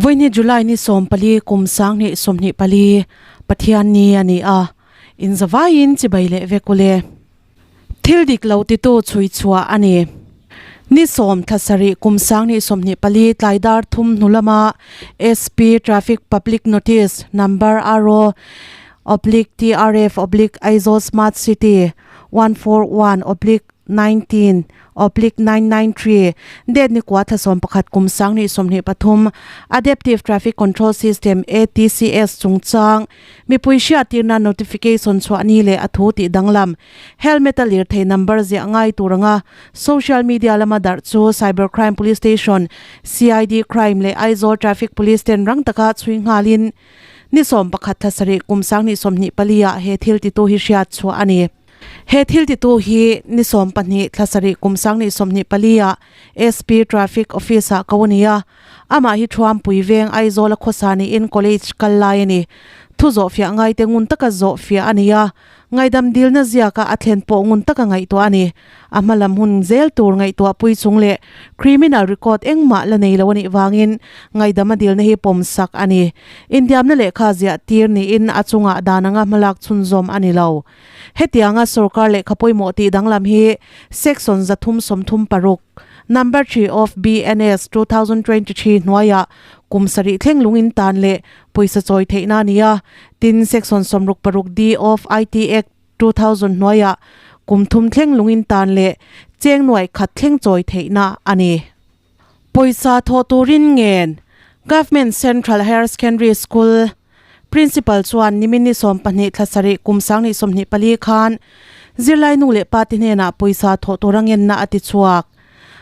Vawiini July ni 14 kum 2024 Pathianni a ni a, inzavaiin chibai leh vek ule. Thil dik lo titu chhui chhuah a ni. Ni sawm thla sarih kum 2024 tlai dar thum hnu lama SP Traffic Public Notice Number RO oblique TRF oblique Aizawl Smart City 141 oblique 19 oblique 993 date ni kua thla 11 kum 2023 Adaptive Traffic Control System ATCS chungchang mipui hriattirna notification chhuah ni leh a thu tih danglam helmet a lirthei number ziah ngai tur anga social media lama darh chu Cyber Crime Police Station CID Crime leh Aizawl Traffic Police ten rang taka chhui nghalin ni 11 thla sarih kum 2024 ah he thil titu hi hriat chhuah a ni. He thil titu hi ni 12 thla sarih kum 2024 ah SP Traffic Office ah ko a ni a, amah hi Thuampui veng Aizawl a khawsa niin college kal lai a ni. Thu zawhfiah ngaite ngun taka zawhfiah a ni a, ngaidam dilna ziaka a thlen pawh ngun taka ngaihtuah a ni. A hma lam hun zel tur ngaihtuah pui chung leh criminal record engmah la nei lo a nih vangin ngaidam a dilna hi pawm sak a ni. Intiamna lehkha ziah tir niin a chungah dan anga hmalak chhunzawm a ni lo. Hetianga sorkar lehkha pawimawh tih danglam hi Section 336, Number 3 of BNS 2023 hnuaiah kum sarih thleng lungin tan leh pawisa chawi theihna a ni a, tin Section 66 D of IT Act 2000 hnuaiah kum thum thleng lungin tan leh cheng nuaih khat thleng chawi theihna a ni. Pawisa thawh turin ngen Government Central Higher Secondary School Principal chuan nimin ni 12 thla sarih kum 2024 khan zirlai nu leh pa te hnenah pawisa thawh tura ngenna a ti chhuak.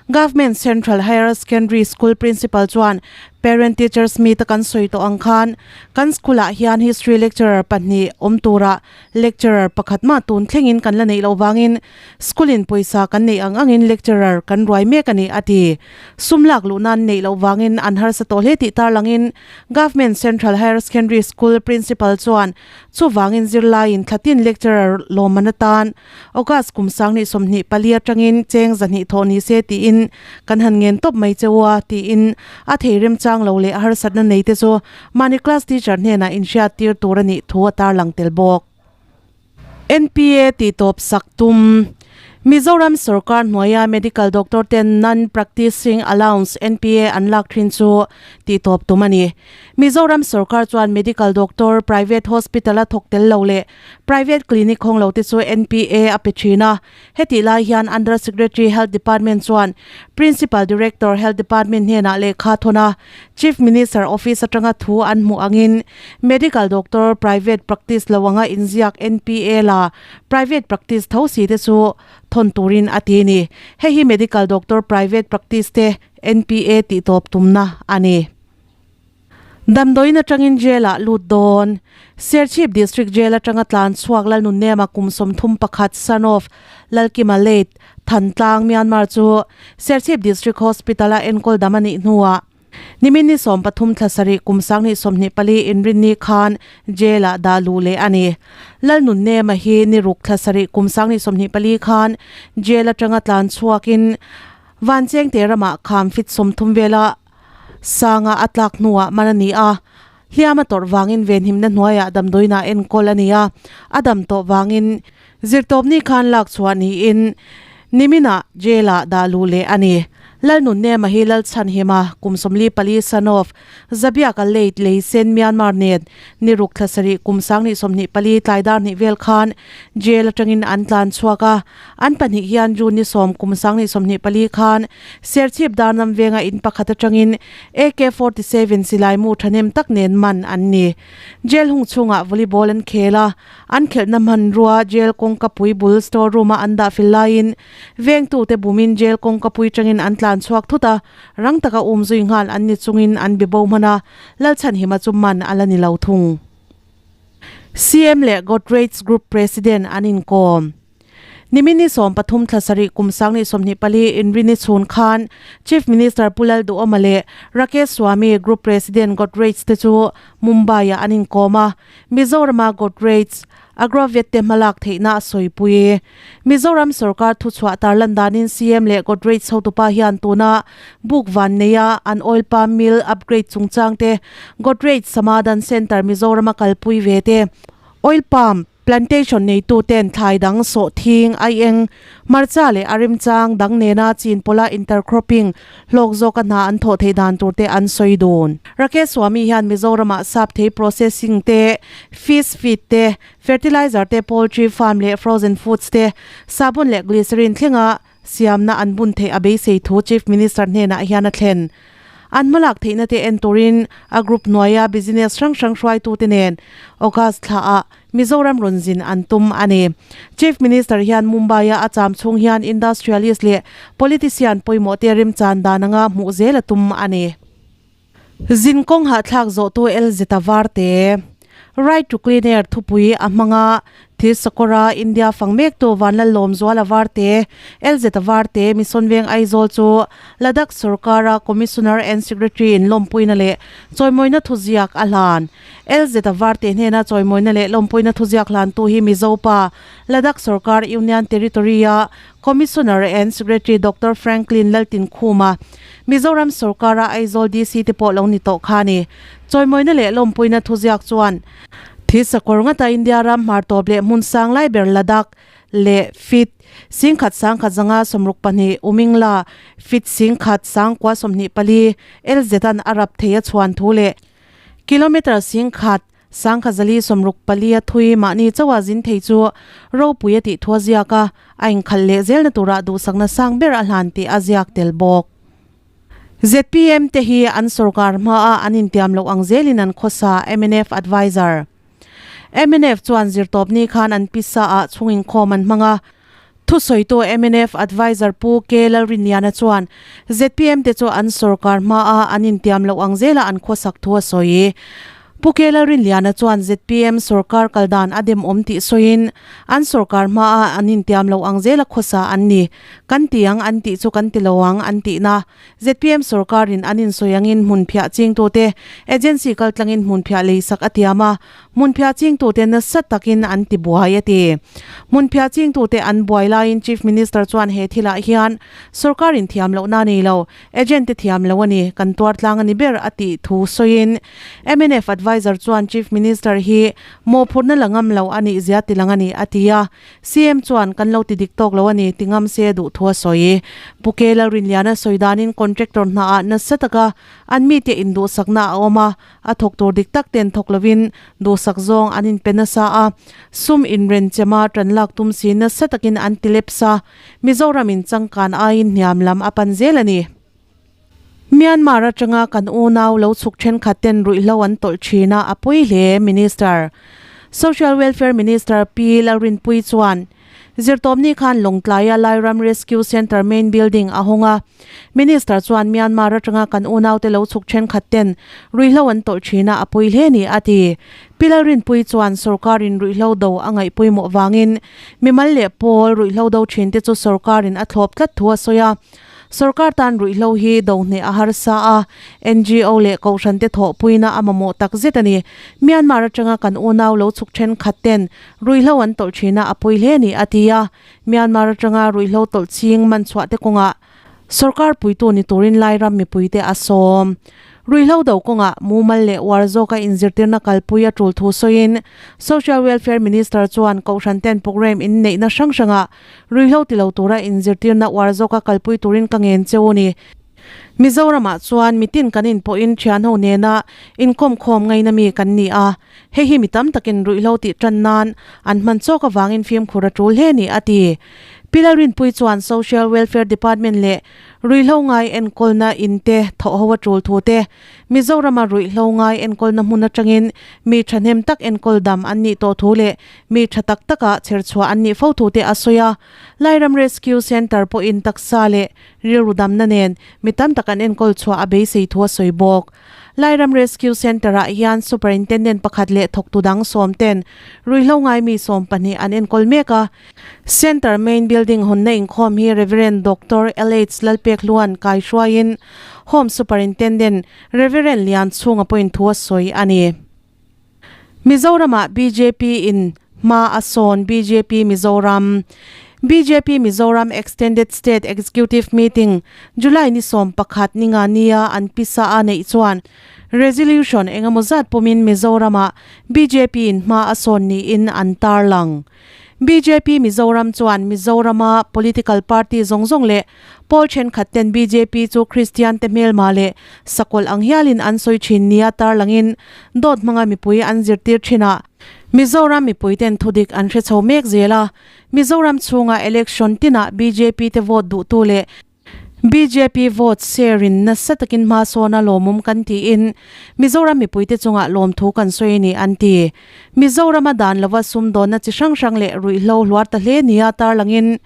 Government Central Higher Secondary School Principal chuan Parent Teachers Meet a kan sawi tawh ang khan kan school ah hian History Lecturer pahnih awm tura Lecturer pakhat mah tun thlengin kan la neih loh vangin School in pawisa kan neih ang angin Lecturer kan ruai mek a ni a ti. Sum lak luh nan neih loh vangin an harsa tawh hle tih tarlangin Government Central Higher Secondary School Principal chuan chuvangin zirlaiin thlatin Lecturer lawmman atan August kum 2024 atangin cheng zahnih thawh ni se tiin kan han ngen tawp mai che u a tiin a thei remchang lo leh a harsatna nei te chu mahni class teacher hnenah inhriat tir tur a nih thu a tarlang tel bawk. NPA tih tawp sak tum Mizoram sorkar hnuaia medical doctor ten non-practicing allowance, NPA, an lak thin chu tih tawp tum a ni. Mizoram sorkar chuan medical doctor private hospital a thawk tel lo leh Private clinic khawng lo te chu NPA a pe thin a, hetih lai hian Under Secretary Health Department chuan Principal Director Health Department hnenah lehkha thawn a, Chief Minister Office atanga thu an hmuh angin Medical Doctor private practice lo anga inziak NPA la private practice tho si te chu thawn turin a ti a ni. Hei hi Medical Doctor private practice te NPA tihtawp tumna a ni. Damdawiin atangin jail ah lut dawn. Serchhip District Jail atanga tlan chhuak Lalnunnema kum 31 son of Lalkima Late, Thantlang, Myanmar chu Serchhip District Hospital a enkawl dam a nih hnuah nimin ni 13 thla sarih kum 2024 inrinni khan jail ah dah luh leh a ni. Lalnunnema hi ni ruk thla sarih kum 2024 khan jail atanga tlan chhuakin Vanchengte ramah kham fit 30 vela Sanga a tlak hnuah man a ni a, hliam a tawrh vangin venhimna hnuaiah damdawiinah enkawl a ni a, a dam tawh vangin zirtawpni khan lak chhuah niin niminah jail-ah dah luh leh a ni. Lalnunnema hi Lalchhanhima, kum 44 son of Zabiaka late Leisen Myanmar nen ni ruk thla sarih kum 2024 tlai dar hnih vel khan jail atangin an tlan chhuak a, An pahnih hian June ni sawm kum 2024 khan Serchhip Darnam venga in pakhat atangin AK-47 silai mu thahnem tak nen man an ni. Jail hung chhungah volleyball an khel a, an khelhna hmanrua jail kawngka pui bul store room-a an dah fil laiin vengtute bumin jail kawngka pui tangin an tlan chhuak thut a, rang taka um zui nghal an ni chungin an be bo hman a, Lalchhanhima chu man a la ni lo thung. CM leh Godrej Group President an inkawm. Nimin ni 13 thla sarih kum 2024 inrini chhun khan Chief Minister Pu Lalduhoma leh Rakesh Swami Group President Godrej te chu Mumbai-ah an inkawm a, Mizorama Godrej Agrovet te hmalak theihna a sawipui. Mizoram sorkar thuchhuah tarlan danin CM leh Godrej hotupa hian tuna buk van neia an oil palm mill upgrade chungchang te, Godrej Samadhan Centre Mizorama kalpui ve te, oil palm plantation neitu ten thlai dang sawh thing, aieng, hmarcha leh a remchang dang nena chin pawla intercropping hlawk zawka hna an thawh theih dan tur te an sawi dun. Rakesh Swami hian Mizoramah sap thei processing te, fish feed te, fertilizer te, poultry farm leh frozen foods te, sabun leh glycerine thlenga siamna an bun theih a beisei thu Chief Minister hnenah hian a thlen. An hmalak theihna te en turin a group hnuaia business hrang hrang hruaitute nen August thlaah Mizoram rawn zin an tum a ni. Chief Minister hian Mumbai-a a cham chhung hian industrialist leh politician pawimawh te remchan dan anga hmuh zel a tum a ni. Zin kawng hahthlak zawhtu LZ Varte, Right to Clean Air thupui a hmang a, thil sakawra India fang mektu Vanlallawmzuala Varte, LZ Varte, Mission Veng Aizawl chu Ladakh sorkara Commissioner and Secretary in lawmpuina leh chawimawina thuziak a hlan. LZ Varte hnena chawimawina leh lawmpuina thuziak hlantu hi Mizo pa, Ladakh sorkar Union Territory-a Commissioner and Secretary Doctor Franklin Laltinkhuma, Mizoram sorkara Aizawl DC te pawh lo ni tawh kha a ni. Chawimawina leh lawmpuina thuziak chuan thi sakawr ngata India ram hmar tawp leh hmun sang lai ber Ladakh leh feet singkhat sangkhat zanga 62 Umingla feet singkhat sangkua 24 LZ-a'n a rap thei a chhuan thu leh kilometre singkhat Sangkha zali 64 a thui mahni chauha zin thei chu ropui a tih thu a ziak a, a inkhalh leh zelna turah duhsakna sang ber a hlan tih a ziak tel bawk. Zpm te hi an sorkar hmaa an intiam loh ang zelin an khawsa, mnf Adviser. Mnf chuan zirtawpni khan an pisa ah chhung inkhawm an hmang a, Thusawitu mnf Adviser Pu K Lalrinliana chuan zpm te chu an sorkar hmaa an intiam loh ang zela an khawsak thu a sawi. Pu K Lalrinliana chuan zpm sorkar kal dan a demawm tih sawiin an sorkar hmaa an intiam loh ang zela khawsa an ni. Kan ti ang an tih chu kan ti lo ang an tihna. Zpm sorkarin an insawi angin hmunphiah chingtute agency kaltlangin hmunphiah leisak a tiam a, Hmunphiah chingtute nasa takin an ti buai a ti. Hmunphiah chingtute an buai laiin Chief Minister chuan he thilah hian sorkarin thiam lohna a nei lo, agent te thiam lo a ni, kan tuar tlang a ni ber a tih thu sawiin mnf adviser chuan Chief Minister hi mawhphurhna la ngam lo a nih zia tilang a ni a ti a. CM chuan kan lo ti dik tawk lo a ni ti ngam se duh thu a sawi. Pu K Lalrinliana sawi danin contractor hnaah nasa taka an mite induhsakna a awm a, A thawk tur dik tak ten thawk lovin duhsak zawng an inpe nasa a, sum inrenchem a tan lak tum si nasa takin an ti lep sa. Mizoram in changkan aiin hniam lam a pan zel a ni. Myanmar atanga kan unau lo chhuk thenkhat ten ruihhlo an tawlh thin a, a pawi hle, Minister. Social Welfare Minister Pi Lalrinpuii chuan Zirtawpni khan Lawngtlaia Lairam Rescue Centre main building a hawng a. Minister chuan Myanmar atanga kan unaute lo chhuk thenkhat ten ruihhlo an tawlh thin a, a pawi hle ni a ti. Pi Lalrinpuii chuan sorkarin ruihhlo do a ngaih pawimawh vangin mimal leh pawl ruihhlo do thin te chu sorkarin a thlawp tlat thu a sawi a. Sorkar tan ruihhlo hi do hneh a harsa a, NGO leh kohhran te thawhpuina a mamawh tak zet a ni. Myanmar atanga kan unau lo chhuk thenkhat ten Ruihhlo an tawlh thin a, a pawi hle a ni, a ti a. Myanmar atanga ruihhlo tawlh ching man chhuah te kawngah sorkar puitu ni turin Lairam mipuite a sawm. Ruihhlo do kawngah mumal leh uar zawka inzirtirna kalpui a tul thu sawiin Social Welfare Minister chuan Kohhran ten programme inneihna hrang hrangah ruihhlo ti lo tura inzirtirna uar zawka kalpui turin ka ngen cheu a ni. Mizoramah chuan mitin kan inpawhin thianho nena inkawmkhawm ngaina mi kan ni a, hei hi mi tam takin ruihhlo tih tan nan an hman chawk avangin fimkhur a tul hle a ni, a ti. Pi Lalrinpuii chuan Social Welfare Department leh ruihhlo ngai enkawlna in te thawhho a tul thu te, Mizorama ruihhlo ngai enkawlna hmun atangin mi thahnem tak enkawl dam an nih tawh thu leh mi tha tak taka chherchhuah an nih fo thu te a sawi a. Lairam Rescue Centre pawhin taksa leh Rilru damna nen mi tam tak an enkawl chhuah a beisei thu a sawi bawk. Lairam Rescue Centre-ah hian Superintendent pakhat leh thawktu dang sawm ten ruihhlo ngaimi 12 an enkawl mek a. Centre main building hawnna inkhawm hi Rev. Doctor LH Lalpekhluan kaihruaiin Home Superintendent Rev. Lianchhunga pawhin thu a sawi a ni. Mizoramah bjp in. Hma a sawn bjp Mizoram bjp Mizoram Extended State Executive Meeting July ni 11 ninga nia an pisa a neih chuan Resolution engemaw zat pawmin Mizoram-ah bjp in hma a sawn niin an tarlang. Bjp Mizoram chuan Mizoram-a political party zawng zawng leh pawl thenkhat ten bjp chu Kristian te hmelma leh sakawlh ang hialin an sawi thin nia tarlangin dawt hmanga mipui an zirtir thin a. Mizoram mipui ten thudik an hre chho mek zel a, Mizoram chhunga election tinah bjp te vote duhtu leh Bjp vote share in nasa takin hma sawn a lawmawm kan tiin Mizoram mipuite chungah lawmthu kan sawi a ni an ti. Mizorama dan lova sumdawnna chi hrang hrang leh ruihhlo hluar ta hle nia tarlangin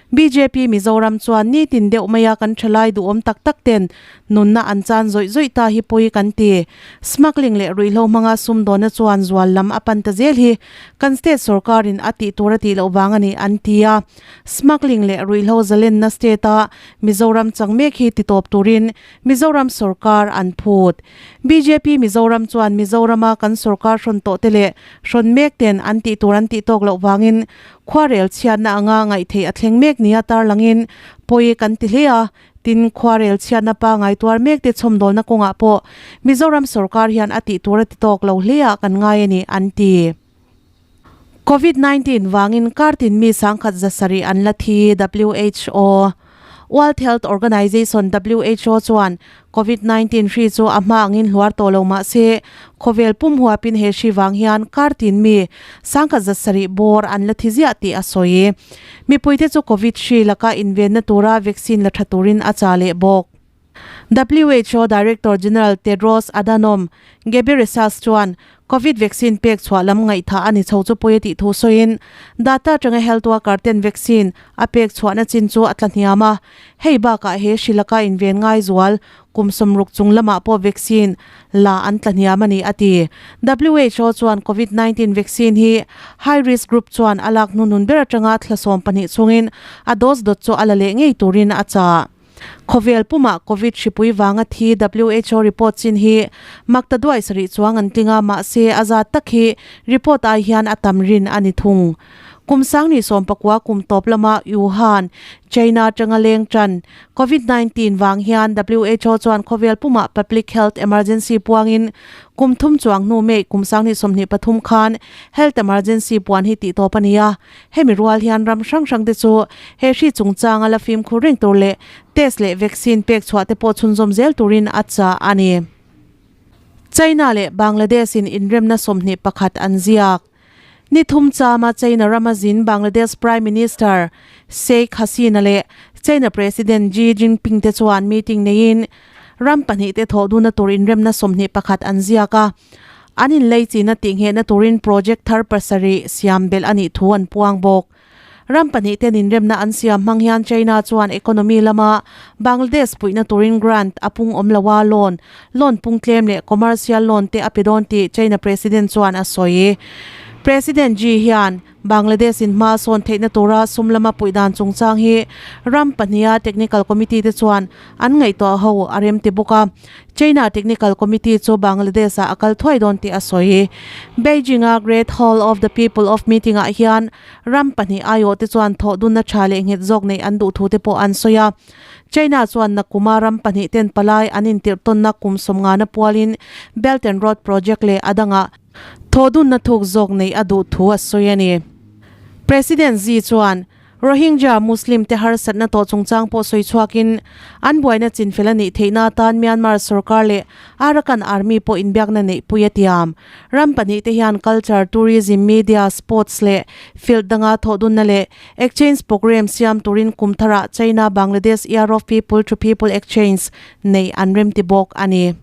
bjp Mizoram chuan nitin deuh maia kan thalai duhawm tak tak ten nunna an chan zawih zawih ta hi pawi kan ti. Smuggling leh ruihhlo hmanga sumdawnna chuan zual lam a pan ta zel hi kan state sorkarin a tih tur a tih loh vang a ni an ti a. Smuggling leh ruihhlo zalenna state-a Mizoram chang mek hi titawp turin Mizoram sorkar an phut. Bjp Mizoram chuan Mizorama kan sorkar hrawn tawh te leh hrawn mek ten an tih tur an tih tawk loh vangin khuarel chhiatna anga ngaihtheih a thleng mek nia tarlangin pawi kan ti hle a, tin khuarel chhiatna pangai tuar mek te chhawmdawlna kawngah pawh Mizoram sorkar hian a tih tur a ti tawk lo hle ah kan ngai a ni an ti. Covid 19 vangin kartin mi sangkhat zasarih an la thi, who. World Health Organization, who, chuan Covid 19 hri chu a hma angin hluar tawh lo mah se, khawvel pum huapin he hri vang hian kartin mi sangkhat zasarih bawr an la thi ziah tih a sawi. Mipuite chu Covid hri laka invenna tura vaccine la tha turin a chah leh bawk. Who Director General Tedros Adhanom Ghebreyesus chuan Covid vaccine pek chhuah lam ngaihthah a ni chho chu pawi a tih thu sawiin, data atanga health worker ten vaccine a pek chhuahna chin chu a tla hniam a, hei bakah he hri laka inven ngai zual kum 60 chung lamah pawh vaccine la an tla hniam a ni a ti. Who chuan Covid 19 vaccine hi high risk group chuan a lak hnunun ber atanga thla 12 chungin a dose dawt chu a la leh ngei turin a chah. Khawvel pumah Covid hripui vanga thi who report chin hi makta duai sarih chuang an tling a, mahse a zat tak hi report ai hian a tam rin a ni thung. Kum sangni 19 kum tawp lama Wuhan, China atanga leng tan Covid 19 vang hian who chuan khawvel pumah public health emergency puangin kum thum chuang hnu May kum sangni 23 khan health emergency puan hi tih tawp a ni a. Hemi rual hian ram hrang hrang te chu he hri chungchanga la fimkhur reng tur leh test leh vaccine pek chhuah te pawh chhunzawm zel turin a chah a ni. China leh Bangladesh in inremna 21 an ziak. Ni thum chama China rama zin Bangladesh Prime Minister Sheikh Hasina leh China President Xi Jinping te chuan meeting neiin ram pahnih te thawh duna tur inremna 21 an ziak a. An inlei china tihnghehna turin project thar pasarih siam belh a nih thu an puang bawk. Ram pahnih ten inremna an siam hmang hian China chuan economy lama Bangladesh puihna turin grant a pung awm lo a, loan, loan pung tlem leh commercial loan te a pe dawn tih China President chuan a sawi. President Xi hian Bangladesh in hma sawn theihna tura sum lama puih dan chungchang hi ram pahniha technical committee te chuan an ngaihtuah ho a rem ti bawk a. China technical committee chu Bangladesh ah a kal thuai dawn tih a sawi. Beijing a Great Hall of the People of meeting ah hian ram pahnih aiawh te chuan thawh dunna tha leh nghet zawk neih an duh thu te pawh an sawi a. China chuan nakuma ram pahnih ten palai an intirh tawnna kum sawmngana pualin Belt and Road project leh a dangah Thaw dunna thuk zawk neih a duh thu a sawi a ni. President Xi chuan Rohingya Muslim te harsatna tawh chungchang pawh sawi chhuakin an buaina chinfel a nih theihna atan Myanmar sorkar leh Arakan Army pawh inbiakna neihpui a tiam. Ram pahnih te hian culture, tourism, media, sports leh field danga thawh dunna leh exchange programme siam turin kum tharah China-Bangladesh Year of People to People Exchange neih an remti bawk a ni.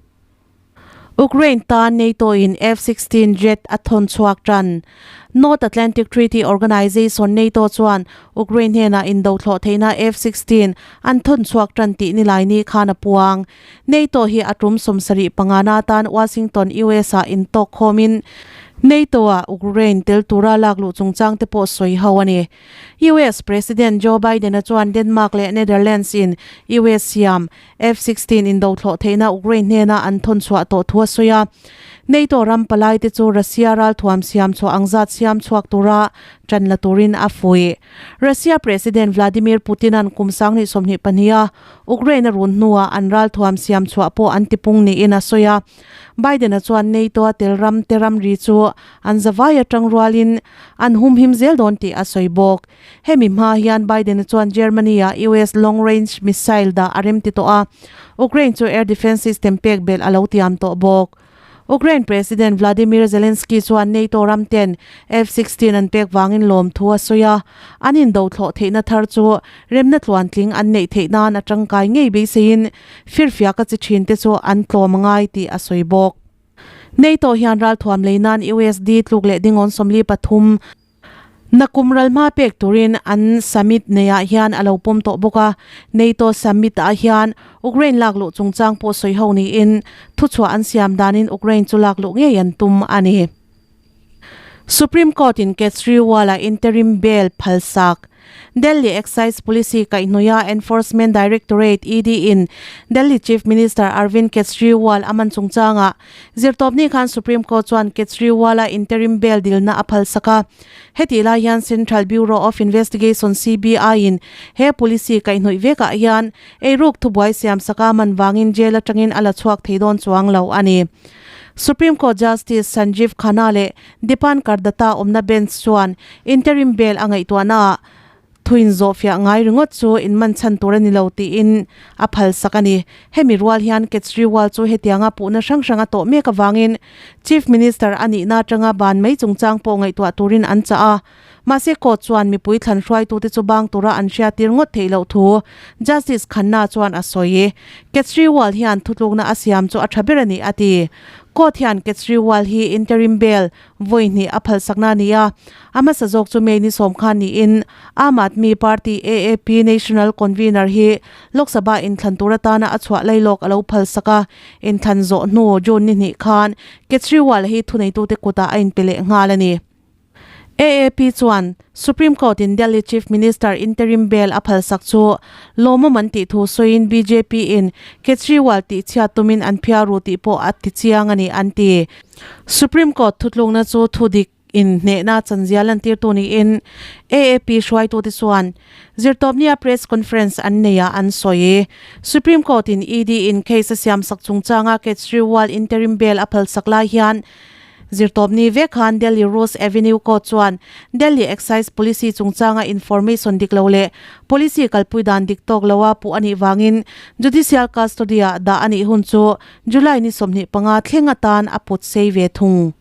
Ukraine tan NATO in F-16 jet a thawn chhuak tan. North Atlantic Treaty Organization, NATO, chuan Ukraine hnenah indo thlawh theihna F-16 an thawn chhuak tan tih nilaini khan a puang. NATO hi a tum 75 na atan Washington, US ah intawk khawmin. NATO-ah Ukraine tel tura lak luh chungchang te pawh sawi ho a ni. US President Joe Biden-a chuan Denmark leh Netherlands in US siam F-sixteen indothlawh theihna Ukraine hnena an thawn chhuah tawh thu a sawi a. NATO ram palai te chu Russia ralthuam siam chhuah ang zat siam chhuak tura tan la turin a fuih. Russia President Vladimir Putin-a'n kum 2022 a Ukraine a run hnuah an ralthuam siam chhuah pawh an tipung niin a sawi a. Biden-a chuan NATO-a tel ram te ramri chu an zavai atang rualin an humhim zel dawn tih a sawi bawk. Hemi hma hian Biden-a chuan Germany-a US long-range missile dah a remti tawh a, Ukraine chu air defence system pek belh a lo tiam tawh bawk. Ukraine President Vladimir Zelensky chuan NATO ram ten F-sixteen an pek vangin lawmthu a sawi a, an indothlawh theihna thar chu remna tluantling an neih theih nan a tangkai ngei beiseiin firfiak a chi thin te chu an tlawm a ngai tih a sawi bawk. NATO hian ralthuam lei nan USD tluk leh dingawn 43 Nakum ral hma pek turin an summit neiah hian a lo pawm tawh bawk a, NATO summit ah hian Ukraine lak luh chungchang pawh sawi ho niin thuchhuah an siam danin Ukraine chu lak luh ngei an tum a ni. Supreme Court in Kejriwal a interim bail phalsak Delhi Excise Policy kaihhnawia Enforcement Directorate, ED, in Delhi Chief Minister Arvind Kejriwal a man chungchangah Zirtawpni khan Supreme Court chuan Kejriwal-a interim bail dilna a phalsak a. Hetih lai hian Central Bureau of Investigation, CBI, in he policy kaihhnawih vekah hian eiruk thubuai siamsaka man vangin jail atangin a la chhuak thei dawn chuang lo a ni. Supreme Court Justice Sanjeev Khanna leh Dipankar Datta awmna bench chuan interim bail a ngaihtuahnaah Thuin zawhfiah ngai ringawt chu inman chhan tur a ni lo tiin a phalsak a ni. Hemi rual hian Kejriwal chu hetianga puhna hrang hrang a tawh mek avangin Chief Minister a nihna atanga ban mai chungchang pawh ngaihtuah turin an chah a. Mahse court chuan mipui thlan hruaitute chu bang tura an hriattir ngawt theih loh thu Justice Khanna chuan a sawi. Kejriwal hian thutlukna a siam chu a tha ber a ni a ti. Court hian Kejriwal hi interim bail Vawi hnih a phalsakna a ni a, a hmasa zawk chu May ni sawm khan niin Aam Aadmi Party, AAP, National Convener hi Lok Sabha inthlan tur atana a chhuah lailawk a lo phalsak a, inthlan zawh hnu June ni hnih khan Kejriwal hi thuneitute kutah a inpe leh nghal a ni. AAP chuan Supreme Court in Delhi Chief Minister interim bail a phalsak chu lawmawm an tih thu sawiin bjp in Kejriwal tihchhiat tumin an phiar ru tih pawh a tichiang a ni an ti. Supreme Court thutlukna chu thudik in hnehna chanzia lantirtu niin AAP hruaitute chuan Zirtawpnia press conference an neiah an sawi. Supreme Court in ED in case a siamsak chungchanga Kejriwal interim bail a phalsak lai hian Zirtawpni vek khan Delhi Rouse Avenue Court chuan Delhi Excise Policy chungchanga information dik lo leh policy kalpui dan dik tawk loa puh a nih vangin judicial custody-ah dah a nih hun chu July ni 25 thleng atan a put sei ve thung.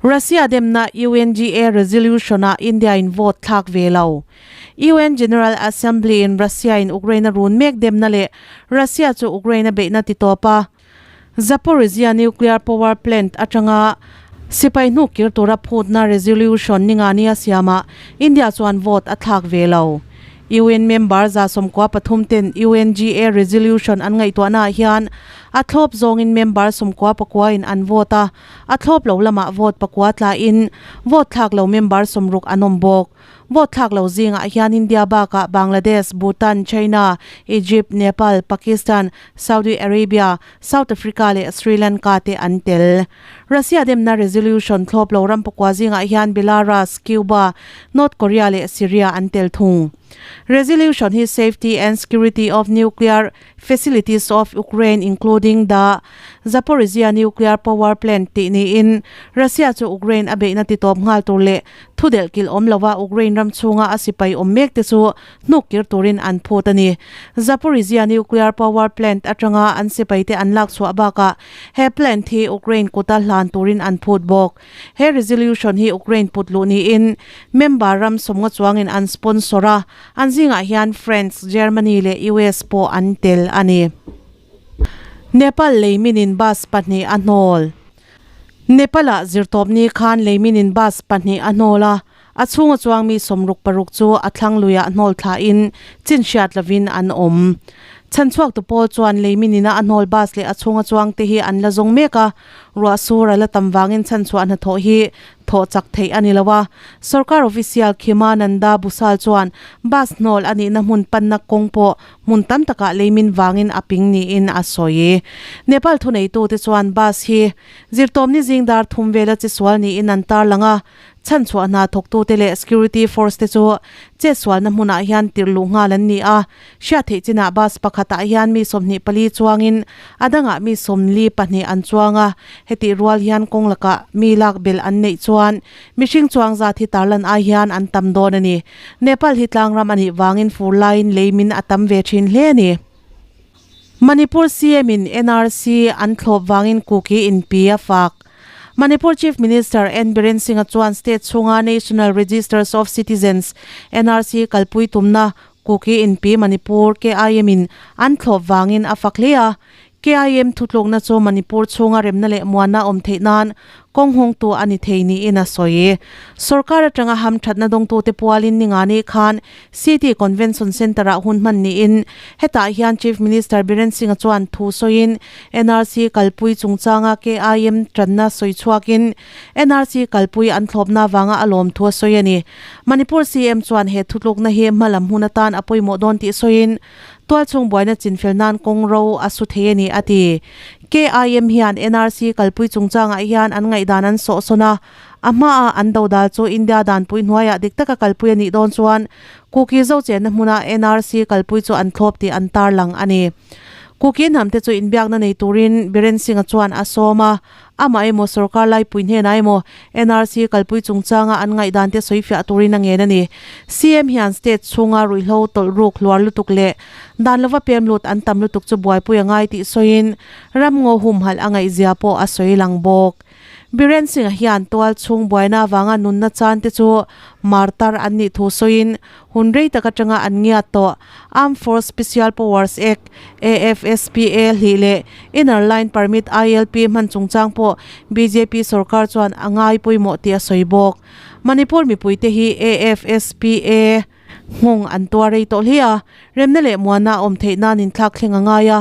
Russia demna UNGA resolution-ah India-in vote thlak ve lo. UN General Assembly-in Russia-in Ukraine a run mek demna leh Russia chu Ukraine a beihna ti tawp a. Zaporizhzhia nuclear power plant atanga sipai hnuk kir tura phutna resolution ni nga nia siamah India chuan vote a thlak ve lo. UN member 93 ten UNGA resolution an ngaihtuahnaah hian a thlawp zawngin member 99 in an vote a, a thlawp lo lamah vote pakua tlain vote thlak lo member 60 an awm bawk. Vote thlak lo zingah hian India bakah Bangladesh, Bhutan, China, Egypt, Nepal, Pakistan, Saudi Arabia, South Africa leh Sri Lanka te an tel. Russia demna resolution thlawp lo ram pakua zingah hian Belarus, Cuba, North Korea leh Syria an tel thung. Resolution hi Safety and Security of Nuclear Facilities of Ukraine including the Zaporizhzhia Nuclear Power Plant tih niin Russia chu Ukraine a beihna titawp nghal tur leh thudelh kilh awm lova Ukraine ram chhunga a sipai awm mek te chu hnuk kir turin an phut a ni. Zaporizhzhia Nuclear Power Plant atanga an sipai te an lak chhuah bakah he plant hi Ukraine kuta hlan turin an phut bawk. He resolution hi Ukraine put luh niin member ram sawmnga chuangin an sponsor a, an zingah hian France, Germany leh US pawh an tel a ni. Nepal leiminin bus pahnih a hnawl. Nepal-ah zirtawpni khan leiminin bus pahnih a hnawl a, a chhunga chuang mi 66 chu a thlang luiah hnawl thlain chin hriat lovin an awm. Chhanchhuaktu pawl chuan leimin ina a hnawl bus leh a chhunga chuangte hi an la zawng mek a, ruah sur a la tam vangin chhanchhuah hnathawh hi thawh chak theih a ni lo a. Sorkar official Khima Nanda Bhusal chuan bus hnawl a nihna hmun panna kawng pawh hmun tam takah leimin vangin a ping niin a sawi. Nepal thuneitute chuan bus hi zirtawmni zingdar thum vela chisual niin an tarlang a. Chhanchhuah hna thawktute leh security force te chu chetsualna hmunah hian tirh luh nghal an ni a. Hriat theih chinah bus pakhatah hian mi 24 chuangin a dangah mi 42 an chuang a. Hetih rual hian kawng lakah mi lak belh an neih chuan mihring chuang zat hi tarlan ai hian an tam dawn a ni. Nepal hi tlangram a nih vangin fur laiin lei min a tam ve thin hle a ni. Manipur CM in NRC an thlawp vangin Kuki inpi a fak. Manipur Chief Minister N Biren Singh-a chuan state chhunga National Registers of Citizens, NRC, kalpui tumna Kuki inpi Manipur, KIM, in an thlawp vangin a fak hle a. KIM thutlukna chu Manipur chhunga remna leh muanna awm theih nan kawng hawngtu a ni thei niin a sawi. Sorkar atanga hamthatna dawngtute pualin ningani khan City Convention Centre-ah hun hman niin hetah hian Chief Minister Biren Singh-a chuan thu sawiin NRC kalpui chungchanga KIM tanna sawi chhuakin NRC kalpui an thlawpna avanga a lawm thu a sawi a ni. Manipur CM chuan he thutlukna hi hmalam hun atan a pawimawh dawn tih sawiin tualchhung buaina chinfel nan kawng ro a su thei a ni a ti. KIM hian NRC kalpui chungchangah hian an ngaihdan an sawhsawn a, A hmaah an dodal chu India danpui hnuaiah dik taka kalpui a nih dawn chuan Kuki zo chenna hmuna NRC kalpui chu an thlawp tih an tarlang a ni. Kuki hnamte chu inbiakna nei turin Biren Singh-a chuan a sawm a, amah emaw sorkar laipui hnenah emaw NRC kalpui chungchanga an ngaihdante sawifiah turin a ngen a ni. CM hian state chhunga ruihhlo tawlh ruk hluar lutuk leh dan lova pem lut an tam lutuk chu buaipui a ngai tih sawiin ramngaw humhalh a ngaihzia pawh a sawi lang bawk. Biren Singh-a hian tual chhung buaina avanga nunna chan te chu martar an nih thu sawiin hun rei tak atanga an ngiat tawh Armed Force Special Powers Act, AFSPA, hlih leh Inner Line Permit, ILP, hman chungchang pawh bjp sorkar chuan a ngai pawimawh tih a sawi bawk. Manipur mipuite hi AFSPA nghawng an tuar rei tawh hle a, remna leh muana a awm theih nan inthlak thleng a ngai a,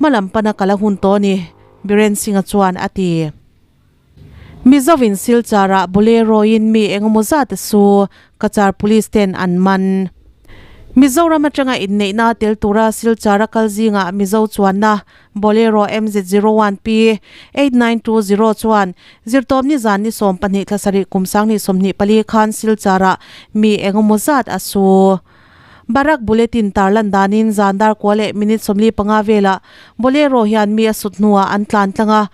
hmalam pana kal a hun tawh a ni. Biren Singh-a chuan a ti. Mizovin Silchar-ah Bolero-in mi engemaw zat a su, Cachar Police ten an man. Mizoram atanga inneihna tel tura Silchar-a kal zingah Mizo chuanna Bolero MZ01P 8920 chuan Zirtawpni zan ni 12 thla sarih kum 2024 khan Silchar-ah mi engemaw zat a su. Barak Bulletin tarlan danin zan dar kua leh minute 45 velah Bolero hian mi a sut hnuah an tlan tlang a,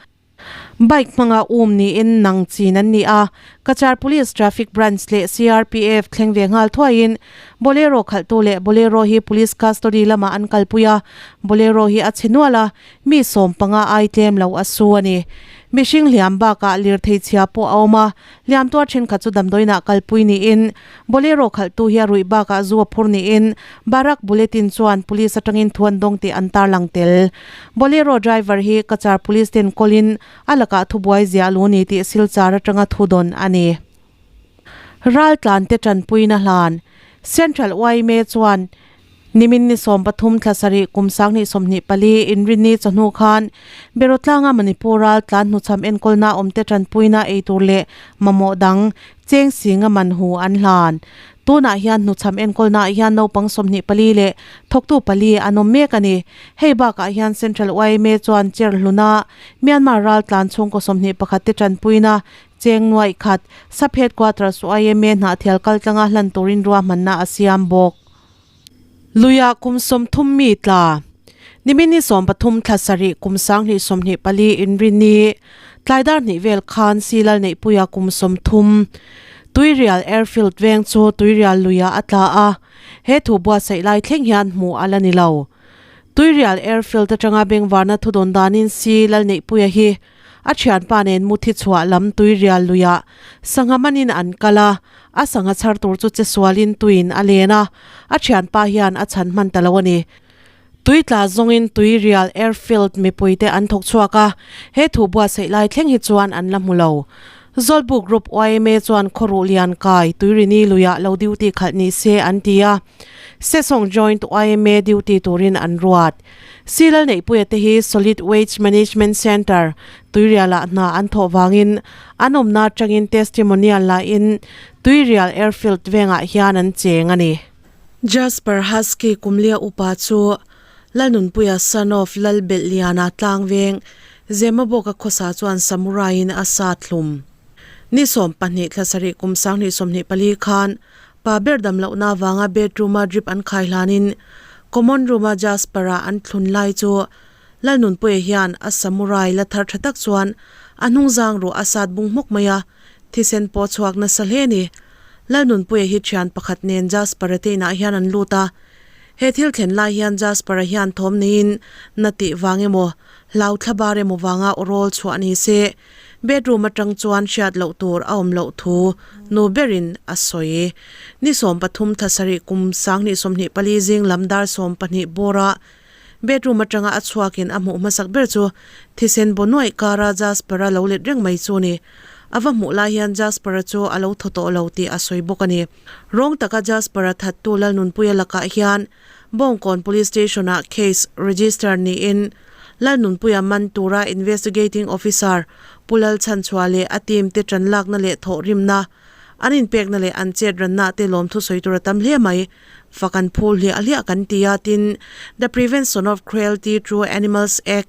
bike hmanga um niin nang chin an ni a, Cachar Police Traffic Branch leh CRPF thleng ve nghal thuaiin Bolero khalhtu leh Bolero hi Police custody lamah an kalpui a, Bolero hi a chhe nual a, Mi 15 ai tlem lo a su a ni. Mihring hliam bakah lirthei chhia pawh a awm a, hliam tuar thenkhat chu damdawiinah kalpui niin Bolero khalhtu hi a ruih bakah zu a phur niin Barak Bulletin chuan Police atangin thu an dawng tih an tarlang tel. Bolero driver hi Cachar Police ten kawlin a lakah thubuai ziah lu ni tih Silchar atanga thu dawn a ni. Raltlante tanpuina hlan Central yma chuan Nimin ni 13 thla sarih kum 2024 Inrinni chawhnu khan Berotlanga Manipur ral tlan hnuchham enkawlna awmte tanpuina ei tur leh mamawh dang cheng singa man hu an hlan. Tunah hian hnuchham enkawlnaah hian naupang 24 leh thawktu pali an awm mek a ni. Hei bakah hian Central yma chuan chair hluna Myanmar ral tlan chhungkaw 21 te tanpuina cheng nuaih khat Sub Headquarters yma hnahthial kaltlanga hlan turin ruahmanna a siam bawk. Luia kum 30 mi tla. Nimin ni 13 thla sarih kum 2024 Inrinni tlaidar hnih vel khan Silal Neihpuia kum 30 Tuirial Airfield veng chu Tuirial luia a tla a, he thu buatsaih lai thleng hian hmuh a la ni lo. Tuirial Airfield atanga bengvarna thudawn danin Silal Neihpuia hi A thianpa nen muthi chhuah lam tuirial luiah sangha manin an kal a, a sangha chhar tur chu che sualin tuiin a len a, a thianpa hian a chhan hman ta lo a ni. Tui tla zawngin tuirial airfield mipuite an thawk chhuak a, he thu buatsaih lai thleng hi chuan an la hmu lo. Zawlbuk Group yma chuan khawruh lian kai Tuirini luiah lo duty khalh ni se an ti a. Sesawng Joint yma duty turin an ruat. Silal Neihpuia te hi Solid Waste Management Centre, Tuirial-ah hna an thawh vangin an awmna atangin testimonial la in Tuirial Airfield vengah hian an cheng a ni. Jasper Husky Kumlia upa chu Lalnunpuia son of Lalbelhliana tlangveng Zemabawka khawsa chuan Samurai-in a sa thlum. Ni 12 thla sarih kum 2024 khan pa ber dam lohna avanga bedroom-a drip an khai hlanin common room-a Jasper-a an thlun lai chu Lalnunpuia hian a samurai la thar tha tak chuan a hnungzang ruah a sat bung hmawk mai a, thisen pawh a chhuak nasa hle a ni. Lalnunpuia hi thian pakhat nen Jasper-a te inah hian an lut a, he thil thlen lai hian Jasper-a hian thawm neiin na tih vang emaw, hlau thla bar emaw vanga aw rawl chhuah ni se, Bedroom atang chuan hriat loh tur a awm loh thu nu berin a sawi. Ni 13 thla sarih kum 2024 zing lam dar 12 bawra bedroom atanga a chhuakin a hmuh hmasak ber chu thisen baw nuaih kara Jasper-a lo let reng mai chu a ni. A va hmuh lai hian Jasper-a chu a lo thaw tawh lo tih a sawi bawk a ni. Rawng taka Jasper-a thattu Lalnunpuia lakah hian Bawngkawn Police Station-ah case register niin Lalnunpuia man tura Investigating Officer Pu Lalchhanchhuah leh a team te tanlakna leh thawhrimna, an inpekna leh an chet ranna te lawmthu sawi tur a tam hle mai. Fak an phul hliah hliah kan ti a, tin, The Prevention of Cruelty to Animals Act,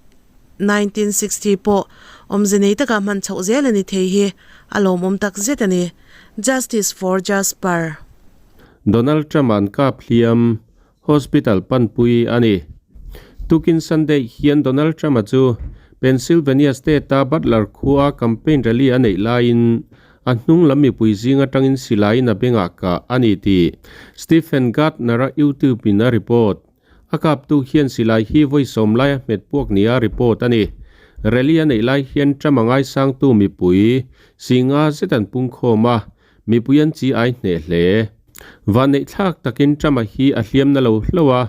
1960 pawh awmze nei taka hman chhoh zel a ni thei hi a lawmawm tak zet a ni. Justice for Jasper. Donald Trump an kap hliam hospital panpui a ni. Tukin Sunday hian Donald Trump-a chu Pennsylvania state-a Butler khua campaign rally a neih laiin a hnung lam mipui zing atangin silaiin a bengah kah a ni tih Stephen Gardner-a YouTube-in a report. A kaptu hian silai hi vawi sawm laia hmet puak nia report a ni. Rally a neih lai hian Trump-a ngaisangtu mipui singa zet an pungkhawm a, Mipui an chi ai hneh hle. Vanneih thlak takin Trump-a hi a hliam na lo hlo a,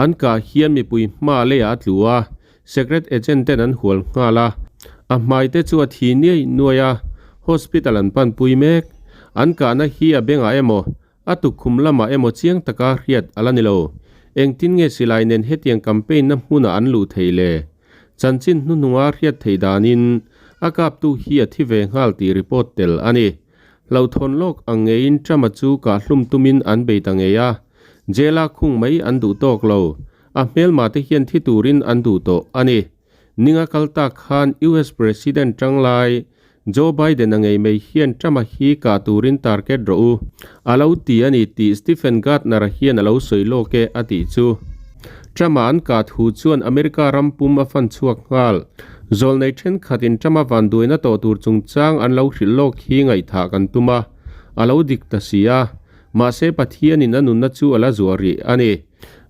an kah hian mipui hma leiah a tlu a, secret agent ten an hual nghal a, a hmai te chu a thi niai nuai a, hospital an panpui mek. An kahna hi a bengah emaw, a tukkhum lamah emaw chiang taka hriat a la ni lo. Engtin nge silai nen hetiang campaign na hmunah an luh theih le? Chanchin hnuhnunga hriat theih danin a kaptu hi a thi ve nghal tih report tel a ni. Hlauhthawn lawk ang ngeiin Trump-a chu kahhlum tumin an bei ta ngei a, jail-a khung mai an duh tawk lo. A hmelma te hian thi turin an duh tawh a ni. Ninga kal tak khan US President tanglai Joe Biden-a ngei mai hian Trump-a hi kah turin target rawh u a lo ti a ni tih Stephen Gardner-a hian a lo sawi lawk e a tih chu. Trump-a an kah thu chuan America ram pum a fan chhuak nghal. Zawlnei thenkhatin Trump-a vanduaina tawh tur chungchang an lo hrilh lawk hi ngaihthah kan tum a, a lo dik ta si a. Mahse Pathianin a nunna chu a la zuah rih a ni.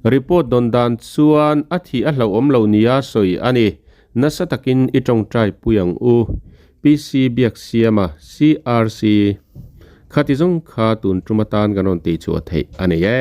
Report dawn dan chuan a thih a hlauhawm lo nia sawi a ni. Nasa takin i tawngtai pui ang u. PC Biaksiama, CRC, Khati zawng kha tun tum atan kan rawn tih chhuah theih a ni e.